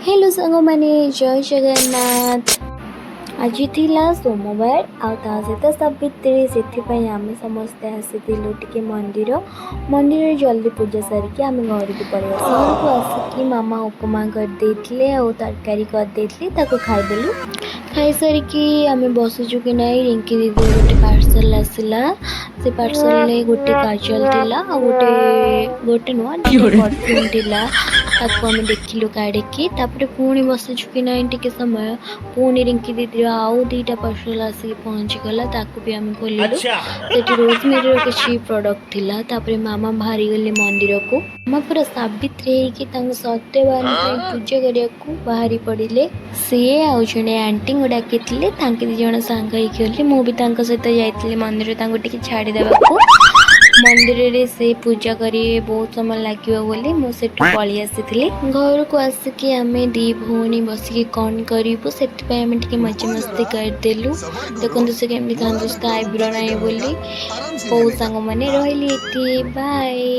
Hello ସାଙ୍ଗମାନେ, ଜୟ ଜଗନ୍ନାଥ। ଆଜି ଥିଲା ସୋମବାର ଆଉ ତା ସହିତ ସାବିତ୍ରୀ। ସେଥିପାଇଁ ଆମେ ସମସ୍ତେ ଆସିଥିଲୁ ଟିକେ ମନ୍ଦିର। ମନ୍ଦିରରେ ଜଲ୍ଦି ପୂଜା ସାରିକି ଆମେ ଘରକୁ ପଳେଇ ଆସିଲୁ। ଘରକୁ ଆସିକି ମାମା ଉପମା କରିଦେଇଥିଲେ ଆଉ ତରକାରୀ କରିଦେଇଥିଲେ, ତାକୁ ଖାଇଦେଲୁ। ଖାଇସାରିକି ଆମେ ବସୁଛୁ କି ନାହିଁ, ରିଙ୍କି ଦିଦିର ଗୋଟେ ପାର୍ସଲ ଆସିଲା। ସେ ପାର୍ସଲରେ ଗୋଟେ କାଜଲ ଥିଲା ଆଉ ଗୋଟେ, ଗୋଟେ ନୁହଁ, ଦୁଇଟା ପରଫ୍ୟୁମ୍ ଥିଲା। ତାକୁ ଆମେ ଦେଖିଲୁ କାଢ଼ିକି। ତାପରେ ପୁଣି ବସିଛୁ କି ନାହିଁ ଟିକେ ସମୟ, ପୁଣି ରିଙ୍କି ଦିଦିର ଆଉ ଦୁଇଟା ପାର୍ସଲ ଆସିକି ପହଞ୍ଚିଗଲା। ତାକୁ ବି ଆମେ ଖୋଲିଲୁ। ସେଠି ରୋଜମେରୀର କିଛି ପ୍ରଡ଼କ୍ଟ ଥିଲା। ତାପରେ ମାମା ବାହାରିଗଲେ ମନ୍ଦିରକୁ। ମାମା ପୁରା ସାବିତ୍ରୀ ହେଇକି ତାଙ୍କ ସତ୍ୟବାନ ପାଇଁ ପୂଜା କରିବାକୁ ବାହାରି ପଡ଼ିଲେ। ସିଏ ଆଉ ଜଣେ ଆଣ୍ଟିଙ୍କୁ ଡାକିଥିଲେ, ତାଙ୍କେ ଦୁଇ ଜଣ ସାଙ୍ଗ ହେଇକି ଗଲେ। ମୁଁ ବି ତାଙ୍କ ସହିତ ଯାଇଥିଲି ମନ୍ଦିର ତାଙ୍କୁ ଟିକେ ଛାଡ଼ିଦେବାକୁ। ମନ୍ଦିରରେ ସେ ପୂଜା କରିବେ, ବହୁତ ସମୟ ଲାଗିବ ବୋଲି ମୁଁ ସେଠୁ ପଳେଇ ଆସିଥିଲି। ଘରକୁ ଆସିକି ଆମେ ଦୁଇ ଭଉଣୀ ବସିକି କ'ଣ କରିବୁ, ସେଥିପାଇଁ ଆମେ ଟିକେ ମଜାମସ୍ତି କରିଦେଲୁ। ଦେଖନ୍ତୁ, ସେ କେମିତି କାନ୍ଦୁଛି ତା ଆଇବ୍ରୋ ନାହିଁ ବୋଲି। ହଉ ସାଙ୍ଗମାନେ, ରହିଲି ଏଠି, ବାଏ।